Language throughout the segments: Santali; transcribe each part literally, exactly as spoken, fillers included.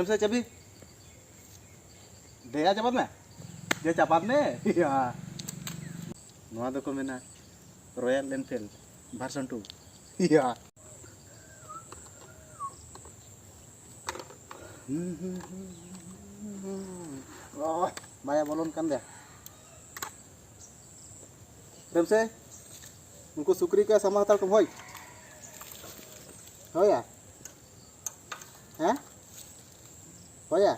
ᱥᱮ ᱪᱟᱹᱵᱤ? ᱫᱮᱭᱟ ᱪᱟᱯᱟᱫ ᱢᱮ᱾ ᱫᱮᱭᱟ ᱪᱟᱯᱟᱫ ᱢᱮ᱾ ᱱᱚᱣᱟ ᱫᱚᱠᱚ ᱢᱮᱱᱟ Royal Enfield version two᱾ ᱚ, ᱵᱟᱭᱟ ᱵᱚᱞᱚᱱ ᱠᱟᱱ ᱫᱚᱭᱟ᱾ ᱨᱮᱢᱥᱮ, ᱩᱱᱠᱩ ᱥᱩᱠᱨᱤ ᱠᱚ ᱥᱟᱢᱟ ᱦᱟᱛᱟᱲ ᱠᱚᱢ, ᱦᱳᱭ᱾ ᱦᱳᱭᱟ᱾ ᱦᱮᱸ? ᱦᱳᱭᱟ᱾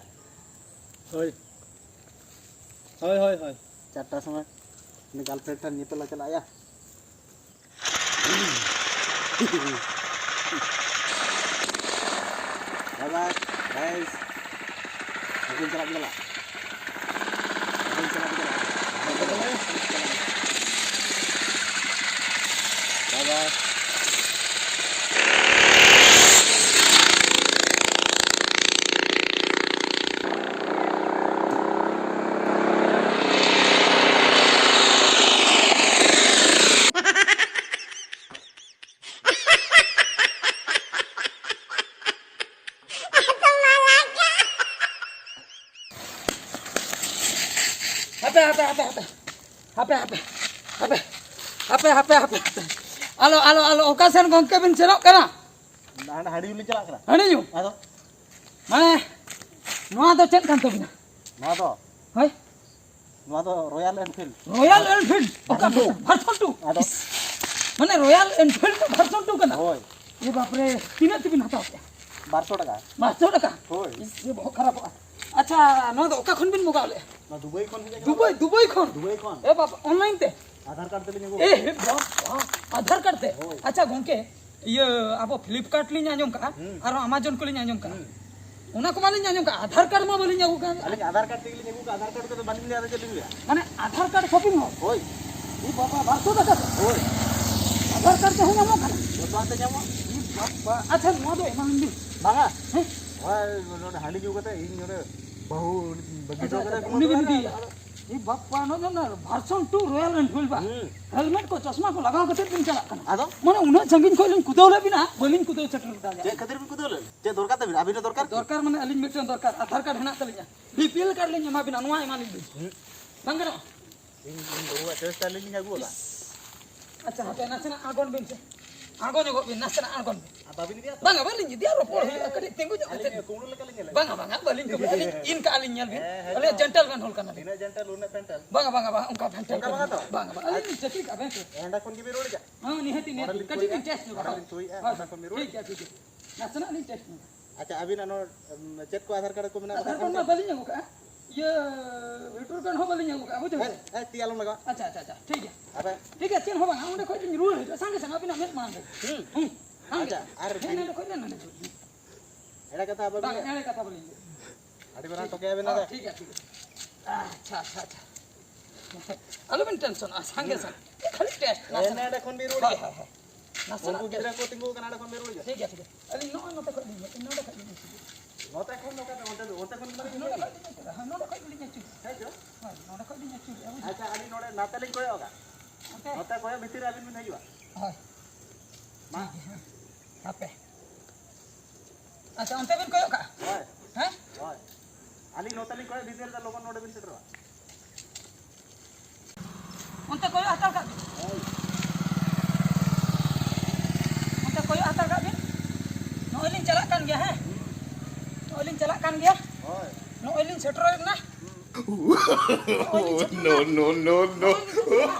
ᱦᱳᱭ᱾ ᱦᱳᱭ, ᱦᱳᱭ, ᱦᱳᱭ᱾ ᱪᱟᱨᱴᱟ ᱥᱚᱢᱚᱭ ᱩᱱᱤ girlfriend ᱴᱷᱮᱱ ᱧᱮᱯᱮᱞ ᱞᱮ ᱪᱟᱞᱟᱜ ᱭᱟ᱾ Bye bye, guys. ᱵᱟᱵᱚᱱ ᱪᱟᱞᱟᱜ ᱜᱮ ᱪᱟᱞᱟᱜ᱾ ᱵᱟᱵᱚᱱ ᱪᱟᱞᱟᱜ ᱜᱮ ᱪᱟᱞᱟᱜ᱾ Bye bye. ᱦᱟᱯᱮ, ᱦᱟᱯᱮ, ᱦᱟᱯᱮ, ᱦᱟᱯᱮ᱾ ᱦᱟᱯᱮ, ᱦᱟᱯᱮ᱾ ᱦᱟᱯᱮ, ᱦᱟᱯᱮ, ᱦᱟᱯᱮ, ᱦᱟᱯᱮ, ᱦᱟᱯᱮ᱾ ᱟᱞᱚ, ᱟᱞᱚ, ᱟᱞᱚ, ᱚᱠᱟ ᱥᱮᱱ ᱜᱚᱢᱠᱮ ᱵᱤᱱ ᱥᱮᱱᱚᱜ ᱠᱟᱱᱟ? ᱦᱟᱸᱰᱮ ᱦᱟᱺᱰᱤ ᱧᱩ ᱞᱤᱧ ᱪᱟᱞᱟᱜ ᱠᱟᱱᱟ᱾ ᱦᱟᱺᱰᱤ ᱧᱩ? ᱟᱫᱚ? ᱢᱟᱱᱮ, ᱱᱚᱣᱟ ᱫᱚ ᱪᱮᱫ ᱠᱟᱱ ᱛᱟᱵᱤᱱᱟ? ᱱᱚᱣᱟ ᱫᱚ? ᱦᱳᱭ? ᱱᱚᱣᱟ ᱫᱚ Royal Enfield᱾ Royal Enfield? ᱚᱠᱟ version two? Version two? ᱟᱫᱚ? ᱤᱥ, ᱢᱟᱱᱮ Royal Enfield ᱫᱚ version two ᱠᱟᱱᱟ? ᱦᱳᱭ᱾ ᱮ ᱵᱟᱯᱨᱮ, ᱛᱤᱱᱟᱹᱜ ᱛᱮᱵᱤᱱ ᱦᱟᱛᱟᱣ ᱠᱮᱜᱼᱟ? ᱵᱟᱨᱥᱚ ᱴᱟᱠᱟ᱾ ᱵᱟᱨᱥᱚ ᱴᱟᱠᱟ? ᱦᱳᱭ᱾ ᱤᱥ, ᱤᱭᱟᱹ ᱵᱚᱦᱚᱜ ᱠᱷᱟᱨᱟᱯᱚᱜᱼᱟ᱾ ᱟᱪᱪᱷᱟ, ᱱᱚᱣᱟ ᱫᱚ ᱚᱠᱟ ᱠᱷᱚᱱ ᱵᱤᱱ ᱢᱚᱜᱟᱣ ᱞᱮᱜᱼᱟ? ᱱᱚᱣᱟ ᱫᱩᱵᱟᱭ ᱠᱷᱚᱱ ᱦᱮᱡ ᱟᱠᱟᱱᱟ᱾ ᱫᱩᱵᱟᱭ, ᱫᱩᱵᱟᱭ ᱠᱷᱚᱱ? ᱫᱩᱵᱟᱭ ᱠᱷᱚᱱ᱾ ᱮ ᱵᱟᱯ, online ᱛᱮ? ᱟᱫᱷᱟᱨ card ᱛᱮᱞᱤᱧ ᱟᱹᱜᱩ ᱮ ᱟᱠᱟᱫᱟ᱾ ᱦᱮ ᱵᱟᱯ, ᱵᱟᱯ, ᱟᱫᱷᱟᱨ card ᱛᱮ? ᱦᱳᱭ᱾ ᱟᱪᱪᱷᱟ ᱜᱚᱝᱠᱮ, ᱤᱭᱟᱹ ᱟᱵᱚ Flipkart ᱞᱤᱧ ᱟᱸᱡᱚᱢ ᱠᱟᱜᱼᱟ, ᱦᱩᱸ᱾ ᱟᱨᱦᱚᱸ Amazon ᱠᱚᱞᱤᱧ ᱟᱸᱡᱚᱢ ᱠᱟᱜᱼᱟ᱾ ᱦᱩᱸ᱾ ᱚᱱᱟ ᱠᱚ ᱢᱟᱞᱤᱧ ᱟᱸᱡᱚᱢ ᱠᱟᱜᱼᱟ, ᱟᱫᱷᱟᱨ card ᱢᱟ ᱵᱟᱹᱞᱤᱧ ᱟᱹᱜᱩ ᱠᱟᱜ᱾ ᱟᱹᱞᱤᱧ ᱟᱫᱷᱟᱨ card ᱛᱮᱜᱮ ᱞᱤᱧ ᱟᱹᱜᱩ ᱠᱟᱜᱼᱟ, ᱟᱫᱷᱟᱨ card ᱠᱚᱫᱚ ᱵᱟᱹᱞᱤᱧ ᱞᱟᱹᱭᱟ, ᱟᱫᱚ ᱪᱮᱫ ᱞᱤᱧ ᱞᱟᱹᱭᱟ? ᱢᱟᱱᱮ ᱟᱫᱷᱟᱨ card shopping mall? ᱦᱳᱭ᱾ ᱮ ᱵᱟᱵᱟ, ᱵᱟᱨᱥᱚ ᱴᱟᱠᱟ ᱛᱮ? ᱦᱳᱭ᱾ ᱟᱫᱷᱟᱨ card ᱛᱮᱦᱚᱸ ᱧᱟᱢᱚᱜ ᱠᱟᱱᱟ? ᱡᱚᱛᱚᱣᱟᱜ ᱛᱮ ᱧᱟᱢᱚᱜᱼᱟ᱾ ᱮ ᱵᱟᱵᱟ, ᱟᱪᱪᱷᱟ, ᱱᱚᱣᱟ ᱫᱚ ᱮᱢᱟᱞᱤᱧ ᱵᱤᱱ᱾ ᱵᱟᱝᱟ᱾ ᱦᱮᱸ? ᱱᱚᱣᱟ ᱱᱚᱰᱮ ᱦᱟᱺᱰᱤ ᱧᱩ ᱠᱟᱛᱮ ᱤᱧ ᱱᱚᱰᱮ ᱵᱟᱹᱦᱩ ᱵᱟᱹᱜᱤ ᱟᱪᱪᱷᱟ, ᱦᱚᱴᱚ ᱟᱪᱪᱷᱟ, ᱠᱟᱫᱟ, ᱩᱱᱤ ᱵᱤᱱ ᱤᱫᱤᱭᱮᱭᱟ? ᱟᱫᱚ ᱮ ᱵᱟᱯᱟ, ᱱᱚᱜᱼᱚ ᱱᱚᱣᱟ version two Royal Enfield ᱵᱟ? ᱦᱩᱸ᱾ Helmet ᱠᱚ, ᱪᱚᱥᱢᱟ ᱠᱚ ᱞᱟᱜᱟᱣ ᱠᱟᱛᱮ ᱵᱤᱱ ᱪᱟᱞᱟᱜ ᱠᱟᱱᱟ᱾ ᱟᱫᱚ? ᱢᱟᱱᱮ ᱩᱱᱟᱹᱜ ᱥᱟᱺᱜᱤᱧ ᱠᱷᱚᱱ ᱞᱤᱧ ᱠᱩᱫᱟᱹᱣ ᱞᱮᱫ ᱵᱤᱱᱟ, ᱵᱟᱹᱞᱤᱧ ᱠᱩᱫᱟᱹᱣ ᱥᱮᱴᱮᱨ ᱫᱟᱲᱮᱭᱟᱜᱼᱟ᱾ ᱪᱮᱫ ᱠᱷᱟᱹᱛᱤᱨ ᱵᱤᱱ ᱠᱩᱫᱟᱹᱣ ᱞᱮᱱ? ᱪᱮᱫ ᱫᱚᱨᱠᱟᱨ ᱛᱟᱹᱵᱤᱱ? ᱟᱹᱵᱤᱱ ᱦᱚᱸ ᱫᱚᱨᱠᱟᱨ? ᱫᱚᱨᱠᱟᱨ ᱢᱟᱱᱮ ᱟᱹᱞᱤᱧ ᱢᱤᱫᱴᱮᱱ ᱫᱚᱨᱠᱟᱨ, ᱟᱫᱷᱟᱨ ᱠᱟᱨᱰ ᱦᱮᱱᱟᱜ ᱛᱟᱹᱞᱤᱧᱟ, BPL ᱠᱟᱨᱰ ᱞᱤᱧ ᱮᱢᱟ ᱵᱤᱱᱟ, ᱱᱚᱣᱟ ᱮᱢᱟ ᱞᱤᱧ ᱵᱤᱱ᱾ ᱦᱩᱸ᱾ ᱵᱟᱝ ᱜᱟᱱᱚᱜᱼᱟ? ᱤᱧ, ᱤᱧ ᱵᱟᱹᱵᱩᱣᱟᱜ choice ᱛᱮ ᱟᱹᱞᱤᱧ ᱞᱤᱧ ᱟᱹᱜᱩ ᱟᱠᱟᱫ᱾ ᱟᱪᱪᱷᱟ, ᱦᱟᱯᱮ ᱱᱟᱥᱮᱱᱟᱜ ᱟᱬᱜᱚᱱ ᱵᱤᱱ ᱥᱮ, ᱟᱬᱜᱚ ᱧᱚᱜᱚᱜ ᱵᱤᱱ, ᱱᱟᱥᱮᱱᱟᱜ ᱟᱬᱜᱚᱱ ᱵᱤᱱ᱾ ᱟᱨ ᱵᱟᱵᱤᱱ ᱤᱫᱤᱭᱟ ᱛᱚ? ᱵᱟᱝᱟ, ᱵᱟᱹᱞᱤᱧ ᱤᱫᱤᱭᱟ, ᱨᱚᱯᱚᱲ ᱦᱩᱭᱩᱜᱼᱟ, ᱠᱟᱹᱴᱤᱡ ᱛᱤᱸᱜᱩ ᱧᱚᱜ ᱟᱹᱞᱤᱧ ᱠᱟᱛᱮ᱾ ᱠᱩᱢᱵᱽᱲᱩ ᱞᱮᱠᱟ ᱞᱤᱧ ᱧᱮᱞᱮᱫ ᱵᱟᱝᱟ, ᱵᱤᱱᱟ᱾ ᱵᱟᱝᱟ, ᱵᱟᱹᱞᱤᱧ ᱠᱩᱢᱵᱽᱲᱩᱭᱟ, ᱟᱹᱞᱤᱧ ᱦᱮᱸ, ᱦᱮᱸ, ᱤᱱ ᱠᱟᱜᱼᱟ ᱞᱤᱧ, ᱧᱮᱞ ᱵᱤᱱ᱾ ᱦᱮᱸ, ᱦᱮᱸ, ᱟᱹᱞᱤᱧ ᱦᱮᱸ᱾ Gentleman ᱦᱚᱲ ᱠᱟᱱᱟ ᱞᱤᱧ᱾ ᱛᱤᱱᱟᱹᱜ gentle, ᱩᱱᱟᱹᱜ gentle᱾ ᱵᱟᱝᱟ, ᱵᱟᱝᱟ, ᱵᱟᱝᱟ, ᱚᱱᱠᱟ gentle ᱚᱱᱠᱟ ᱵᱟᱝᱟ ᱵᱟᱝᱟ᱾ ᱛᱚ? ᱵᱟᱝᱟ, ᱵᱟᱝᱟ, ᱟᱹᱞᱤᱧ ᱞᱤᱧ ᱪᱟᱹᱠᱨᱤ ᱠᱟᱜᱼᱟ ᱵᱮᱝᱠ ᱨᱮ᱾ ᱦᱮᱸ, ᱚᱸᱰᱮ ᱠᱷᱚᱱ ᱜᱮᱵᱤᱱ ᱨᱩᱣᱟᱹᱲ ᱦᱤᱡᱩᱜᱼᱟ? ᱦᱮᱸ, ᱱᱤᱦᱟᱹᱛᱤ, ᱚᱸᱰᱮ ᱱᱤᱦᱟᱹᱛᱤ, ᱞᱤᱧ ᱠᱟᱹᱴᱤᱡ ᱛᱩᱭᱟ, ᱞᱤᱧ ᱪᱮᱥᱴ ᱧᱚᱜᱟ᱾ ᱚᱸᱰᱮ ᱦᱳᱭ, ᱞᱤᱧ ᱛᱩᱭᱟ, ᱦᱳᱭ, ᱚᱸᱰᱮ ᱞᱤᱧ ᱴᱷᱤᱠ ᱛᱩᱭᱟ᱾ ᱜᱮᱭᱟ, ᱴᱷᱤᱠ ᱜᱮᱭᱟ᱾ ᱱᱟᱥᱮᱱᱟᱜ ᱞᱤᱧ ᱪᱮᱥᱴ ᱧᱚᱜᱟ᱾ ᱟᱪᱪᱷᱟ, ᱟᱹᱵᱤᱱᱟᱜ ᱱᱚᱣᱟ, ᱩᱢ, ᱪᱮᱫ ᱠᱚ ᱟᱫᱷᱟᱨ ᱠᱟᱨᱰ ᱠᱚ ᱢᱮᱱᱟᱜ ᱟᱫᱷᱟᱨ ᱠᱟᱨᱰ ᱢᱟ ᱵᱟᱹᱞᱤᱧ ᱟᱹᱜᱩ ᱠᱟᱜᱼᱟ, ᱤᱭᱟᱹ, ᱵᱷᱳᱴᱟᱨ ᱠᱟᱨᱰ ᱦᱚᱸ ᱵᱟᱹᱞᱤᱧ ᱟᱹᱜᱩ ᱠᱟᱜᱼᱟ, ᱵᱩᱡᱷᱟᱹᱣ ᱦᱮᱸ, ᱥᱮ? ᱦᱮᱸ, ᱛᱤ ᱟᱞᱚᱢ ᱞᱟᱜᱟᱣᱟ᱾ ᱟᱪᱪᱷᱟ, ᱟᱪᱪᱷᱟ, ᱟᱪᱪᱷᱟ, ᱴᱷᱤᱠ ᱜᱮᱭᱟ᱾ ᱟᱵᱮ ᱴᱷᱤᱠ ᱜᱮᱭᱟ, ᱪᱮᱫ ᱦᱚᱸ ᱵᱟᱝᱟ, ᱚᱸᱰᱮ ᱠᱷᱚᱡ ᱞᱤᱧ ᱨᱩᱣᱟᱹᱲ ᱦᱤᱡᱩᱜᱼᱟ, ᱥᱟᱸᱜᱮ ᱥᱟᱸᱜᱮ ᱟᱹᱵᱤᱱᱟᱜ ᱢᱮᱫ ᱢᱟᱲᱟᱝ ᱨᱮ᱾ ᱦᱩᱸ᱾ ᱦᱩᱸ, ᱥᱟᱸᱜᱮ᱾ ᱟᱪᱪᱷᱟ, ᱟᱨ ᱦᱮᱸ, ᱵᱤᱱ ᱱᱚᱸᱰᱮ ᱠᱷᱚᱡ ᱞᱤᱧ ᱱᱚᱸᱰᱮ ᱠᱷᱚᱡ ᱞᱤᱧ᱾ ᱮᱲᱮ ᱠᱟᱛᱷᱟ ᱵᱟᱹᱵᱤᱱ ᱵᱟᱝ, ᱞᱟᱹᱭᱟ᱾ ᱮᱲᱮ ᱠᱟᱛᱷᱟ ᱵᱟᱹᱞᱤᱧ ᱞᱟᱹᱭᱟ᱾ ᱟᱹᱰᱤ ᱢᱟᱨᱟᱝ ᱦᱮᱸ, ᱴᱚᱠᱮᱭᱟᱵᱮᱱ ᱦᱮᱸ, ᱟᱫᱚ᱾ ᱴᱷᱤᱠ ᱜᱮᱭᱟ, ᱴᱷᱤᱠ ᱜᱮᱭᱟ᱾ ᱟᱪᱪᱷᱟ, ᱟᱪᱪᱷᱟ, ᱟᱪᱪᱷᱟ᱾ ᱟᱞᱚᱵᱮᱱ ᱴᱮᱱᱥᱚᱱᱚᱜᱼᱟ, ᱥᱟᱸᱜᱮ ᱥᱟᱸᱜᱮ᱾ ᱠᱷᱟᱹᱞᱤ ᱴᱮᱥᱴ, ᱦᱮᱸ, ᱱᱟᱥᱮᱱᱟᱜ᱾ ᱱᱚᱸᱰᱮ ᱠᱷᱚᱱ ᱵᱤᱱ ᱨᱩᱣᱟᱹᱲ ᱦᱳᱭ, ᱦᱤᱡᱩᱜᱼᱟ᱾ ᱦᱳᱭ, ᱦᱳᱭ᱾ ᱱᱟᱥᱮᱱᱟᱜ ᱩᱱᱠᱩ ᱜᱤᱫᱽᱨᱟᱹ ᱴᱮᱥᱴ᱾ ᱠᱚ ᱛᱤᱸᱜᱩ ᱟᱠᱟᱱᱟ, ᱚᱸᱰᱮ ᱠᱷᱚᱱ ᱵᱤᱱ ᱨᱩᱣᱟᱹᱲ ᱦᱤᱡᱩᱜᱼᱟ᱾ ᱴᱷᱤᱠ ᱜᱮᱭᱟ, ᱴᱷᱤᱠ ᱜᱮᱭᱟ᱾ ᱟᱹᱞᱤᱧ ᱱᱚᱜᱼᱚᱭ ᱱᱚᱛᱮ ᱠᱷᱚᱡ ᱞᱤᱧ ᱦᱮᱡ, ᱱᱚᱸᱰᱮ ᱠᱷᱚᱡ ᱞᱤᱧ ᱦᱮᱡ᱾ ᱱᱚᱛᱮ ᱠᱷᱚᱱ ᱫᱚ ᱚᱠᱟᱛᱮ? ᱚᱱᱛᱮ ᱫᱚ, ᱚᱱᱛᱮ ᱠᱷᱚᱱ ᱫᱚ ᱵᱟᱹᱞᱤᱧ ᱱᱚᱸᱰᱮ ᱦᱮᱡ᱾ ᱠᱷᱚᱡ ᱞᱤᱧ ᱦᱮᱡ ᱠᱟᱱᱟ᱾ ᱦᱮᱸ, ᱱᱚᱸᱰᱮ ᱠᱷᱚᱡ ᱜᱮᱞᱤᱧ ᱟᱹᱪᱩᱨ᱾ ᱦᱮᱸ ᱪᱚ? ᱦᱳᱭ, ᱱᱚᱸᱰᱮ ᱠᱷᱚᱡ ᱞᱤᱧ ᱟᱹᱪᱩᱨᱮᱜᱼᱟ, ᱵᱩᱡᱷᱟᱹᱣ᱾ ᱟᱪᱪᱷᱟ, ᱟᱹᱞᱤᱧ ᱱᱚᱰᱮ ᱱᱟᱛᱮ ᱞᱤᱧ ᱠᱚᱭᱚᱜ ᱟᱠᱟᱫ᱾ ᱦᱳᱭ᱾ ᱱᱚᱛᱮ ᱠᱚᱭᱚᱜ ᱵᱷᱤᱛᱤᱨ ᱨᱮ ᱟᱹᱵᱤᱱ ᱵᱤᱱ ᱦᱤᱡᱩᱜᱼᱟ᱾ ᱦᱳᱭ᱾ ᱢᱟ᱾ ᱴᱷᱤᱠ ᱜᱮᱭᱟ᱾ ᱦᱟᱯᱮ᱾ ᱟᱪᱪᱷᱟ, ᱚᱱᱛᱮ ᱵᱤᱱ ᱠᱚᱭᱚᱜ ᱠᱟᱜᱼᱟ? ᱦᱳᱭ᱾ ᱦᱮᱸ? ᱦᱳᱭ᱾ ᱟᱹᱞᱤᱧ ᱱᱚᱛᱮ ᱞᱤᱧ ᱠᱚᱭᱚᱜ ᱵᱷᱤᱛᱤᱨ ᱨᱮ, ᱞᱚᱜᱚᱱ ᱱᱚᱰᱮ ᱵᱤᱱ ᱥᱮᱴᱮᱨᱚᱜᱼᱟ᱾ ᱚᱱᱛᱮ ᱠᱚᱭᱚᱜ ᱦᱟᱛᱟᱲ ᱠᱟᱜ ᱵᱤᱱ᱾ ᱦᱳᱭ᱾ ᱚᱱᱛᱮ ᱠᱚᱭᱚᱜ ᱦᱟᱛᱟᱲ ᱠᱟᱜ ᱵᱤᱱ᱾ ᱱᱚᱜᱼᱚᱭ ᱞᱤᱧ ᱪᱟᱞᱟᱜ ᱠᱟᱱ ᱜᱮᱭᱟ, ᱦᱮᱸ? ᱱᱚᱜᱼᱚᱭ ᱞᱤᱧ ᱪᱟᱞᱟᱜ ᱠᱟᱱ ᱜᱮᱭᱟ᱾ ᱦᱳᱭ᱾ ᱱᱚᱜᱼᱚᱭ ᱞᱤᱧ ᱥᱮᱴᱮᱨ ᱮᱱᱟ᱾ ᱱᱚᱜᱼᱚᱭ ᱞᱤᱧ ᱥᱮᱴᱮᱨ ᱮᱱᱟ᱾ No, no, no, no, no. ᱱᱚᱜᱼᱚᱭ ᱞᱤᱧ ᱥᱮᱴᱮᱨ ᱮᱱᱟ᱾